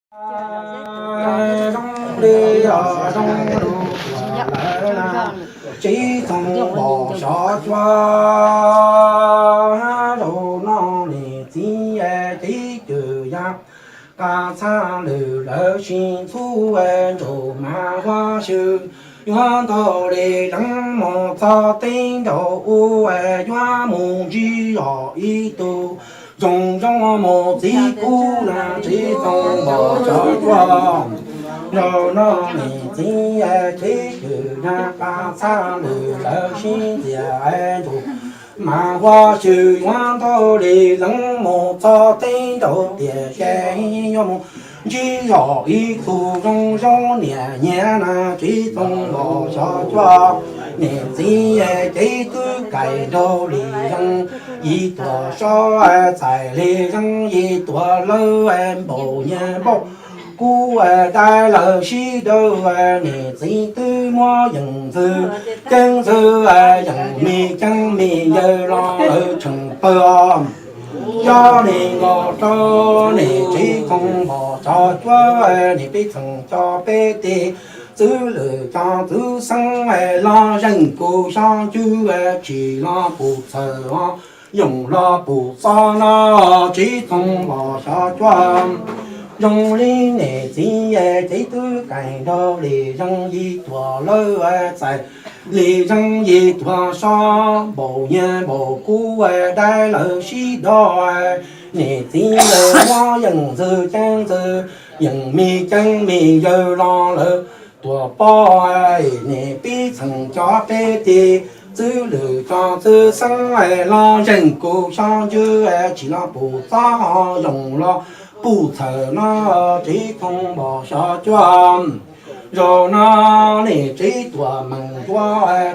Zoo li os, zoo lus tuaj lawm na, Tsib Txoov Npos xyov cua rau no niam txiv, Tsib Cwm Yaj, qas txhaj lwm lawv sib ntxub ntsaum mas huab xyw, yuav ntau li leej mus txog teb nraud ub, yuav mus ntsib zog ib tug zoo zoo mus txib kub na, Tsib Txoov Npos xyov cua rau no niam txiv, Tsib Cwm Yaj, qas txhaj lwm lawv sib ntxias ntsaum mas huab xyw, yuav ntau li leej mus txog teb nraud tiam sis yuav mus ntsib zog ib tug zoo zoo niam nyiam na, Tsib Txoov Npos xyov cua niam txiv, Tsib twb kais nraug li zoo yim tuam so, txais li zoo yim tuam lawm, npaum nyias npaum kub dai lawm sib daws, niam txiv twb muab yeej ntxwg ceeb ntxwg, yeej me ceeb me yawg los lawv tseem pawg os. Yog nim nkaus rau niam Tsib Txoov Npos xyov cua, niam peb txheem cov peb tij, txwv lwm cov txwv xeeb, los zeeg kuv xyov ntswg, tsim los pum txhawm os, yoos los pum txob no, Tsib Txoov Npos xyov cua. Zoo li niam txiv, Tsib twb kais nraug li zoo yim tuam lawm, txais li zoo yim tuam so, npaum nyias npaum kub dai lawm sib daws, niam txiv lawv muab yeej ntxwg ceeb ntxwg, yeej me ceeb me yawg los lawv tuam pov, niam peb txheem cov peb tij, txwv lwm cov txwv xeeb, los zeeg kuv xyov ntswg, tsim los pum txob, yoos los pum txhawm no, Tsib Txoov Npos xyov cua. Zaum no niam Tsib tuam meem ncua,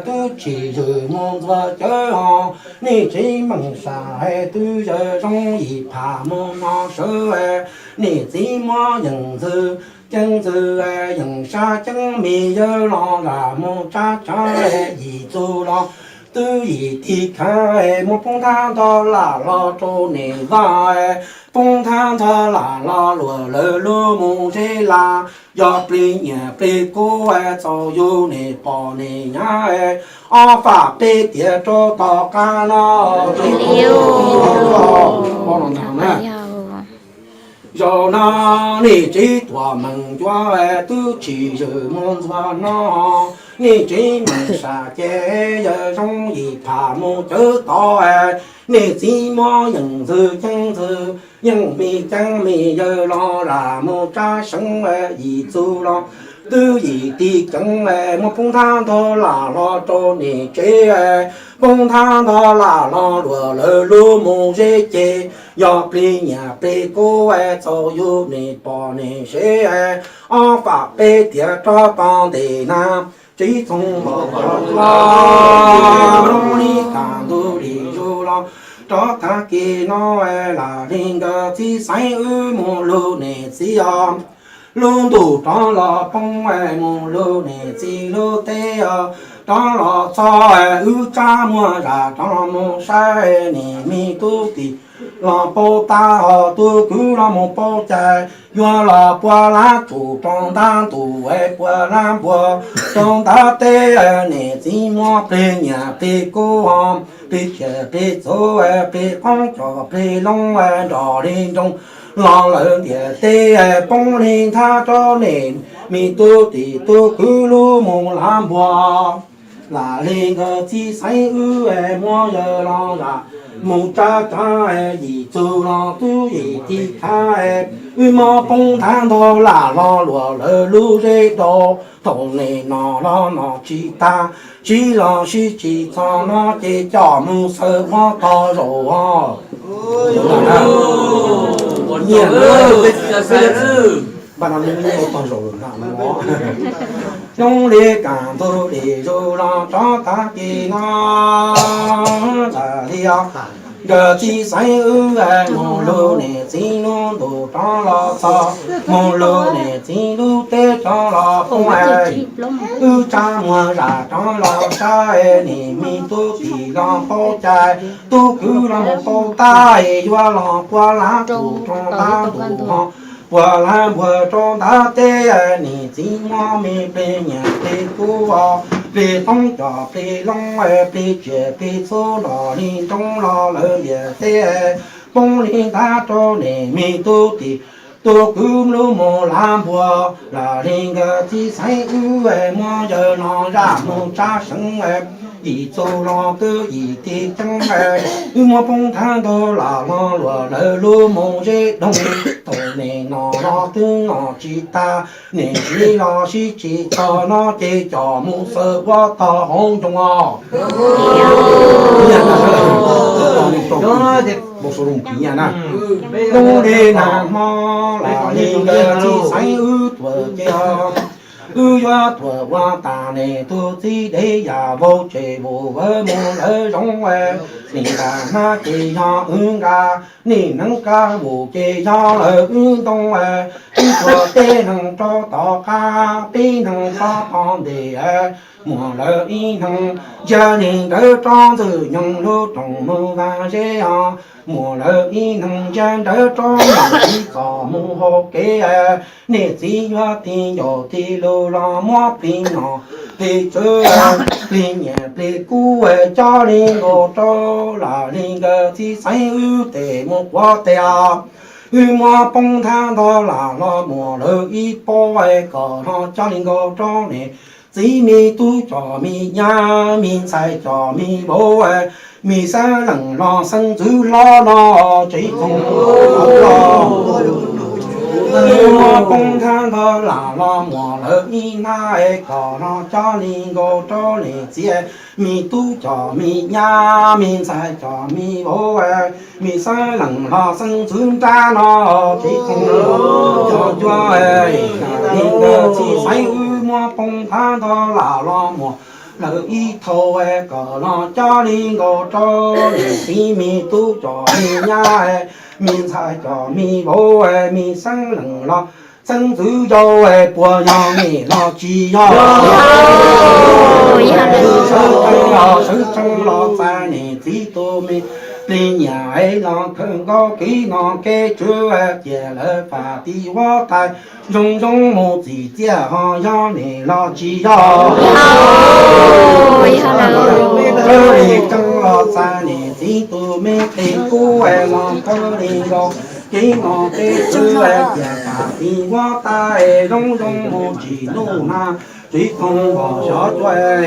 twb tsis zwm mus ntxuav cawv os, niam Tsib meem sam twb yawg zoo yim pham mus no sawv, niam txiv muab yeej ntxwg ceeb ntxwg, yeej sab ceeb me yawg los lam mus tsab tsav, yim txug los twb yim tig khav, muab poob nthab ntho lam los rau niam vaj, poob nthab ntho lam los luag lawv lub mus zeb laj, yog plig nyiam plig kub, txaus yug niam pog niam nyab, ob fam peb tiam rau tom qab no, Zaum no niam Tsib tuam meem ncua, twb tsis zwm mus ntxuav no, niam Tsib meem sam ces yawg zoo yim pham mus cawv tod, niam txiv muab yeej ntxwg ceeb ntxwg, yeej me ceeb me yawg los lam mus tsab seeb, yim txug los twb yim tig ceeb, muab poob nthab ntho lam los rau niam tsev, poob nthab ntho lam los luag lawv lub mus zeb ces, yog plig nyiam plig kub, txaus yug niam pog niam sev, ob fam peb tiam rov tom ntej na, Tsib Txoov Npos xyov cua. Zoo li kaj ntug li zuj los rov tag kis no, lam li nkawd txiv xeeb wb mus lug niam txiv os. Lub ntuj rov los poob, mus lug niam txiv lub teb os. Rov los txog, wb tsab muag zam rov los mus saib, niam me tub tij los paub tab, tub kwv los mus paub cai, yuav los puag lab tsum rau ntab ntuj, puag lab npua rau ntab teb, niam txiv muab plig nyiam plig kub, plig khiav plig txuv, plig qoob coj plig loo, nrog li nroog los lawm ntiaj teb, poob li nthab rau niam me tub tij tub kwv lub mus lab npua. Lam li nkawd txiv xeeb wb, muab yawg los zam mus tsab tsav, yim txug los twb yim tig khav, wb muab poob nthab ntho lam los luag lawv lub zeb rau, thaum nim no los no tsis tag, sib los sib tsis txog no ces coj mus xaws muab tog zaum os. Nyiam lawm, peb, peb, npaj no nws ua tog zaum lawm ntag no. Zoo li kaj ntug li zuj los rov tag kis no, lam li os. Nkawd txiv xeeb wb, mus lug niam txiv lub ntuj rov los txog, mus lug niam txiv lub teb rov los poob, wb tsab muag zam rov los saib, niam me tub tij los paub cai, tub kwv los mus paub tab, yuav los puag lab tsum rau ntab ntuj ho, puag lab npuag rau ntav teb, niam txiv muab me plig nyiam plig kub, plig toob cos plig loob, plig tsiaj plig txhu los li nroo los lawm liaj teb, poob li ntav rau niam me tub tij, tub kwv lub mus lab npuag, lam li nkawd txiv xeeb wb muab yawg no zaj mus tsab seev, yim txuj los twb yim tig ceeb, wb muab poob thab ntug lam los luam lawv lub mus zeb doog, thaum niam no los twb nom tsis tag, niam txiv los sib tsis txog no ces coj mus xaws ua tog hauv ncoo os. Hnub li nag hmo los li nkawd txiv xeeb wb tuam ces wb yuav tuam ua tas niam tub txiv dev yam vau tsev vus vawv mus lawv zoov, nim nqa hnab ces yog wb nqa, nim neeb nqa vus ces yog lawv wb ntoo, wb tuam peb neeg rau tom qab peb neeg rau tom ntej, muaj lawv ib neeg ntsia li nkawd rau ntxwg nyoog lub rooj mus vaj zeb os, muaj lawv ib neeg ntsia ntawd rau ntxwg txoj mus hauv kev, niam txiv yuav tig ncaus tig lug los muab plig nom plig tswv, plig nyiam plig kub coj li nkaus rau, lam li nkawd txiv xeeb wb tes mus quav tes os. Wb muab poob thab ntog lam los muaj lawv ib pob, kom los coj li nkaus rau niam txiv me tub cov me nyab me ntxhais cov me vauv, me xeeb leej los xeeb ntxwv hlob no tsev koog los. Wb muab poob thab ntog lam los muaj lawv ib hnab, kom los coj li nkaus rau niam txiv me tub cov me nyab me ntxhais cov me vauv, me xeeb leej los xeeb ntxwv nrab no tsev koog los. Cov cuab, lam li nkawd txiv xeeb wb muab poob thab ntog lam los muaj lawv ib thau, kom los coj li nkaus rau niam txiv me tub cov me nyab, me ntxhais cov me vauv, me xeeb leej los xeeb ntxwv yau, puas yog nim los tsis yog? Sawv tsees los, sawv tsees los txais niam txiv tus me plig nyiam, los khaws nkaus kev nom kev tswv, cia lawv faj tim huab tais zoo zoo mus txim txiaj, ho yog nim los tsis yog? Sawv tsees los txais niam txiv tus me plig kub, los khaws li nkaus kev nom kev tswv, cia faj tim huab tais zoo zoo mus tsis nuj na, tsis koog vos xyov cuab.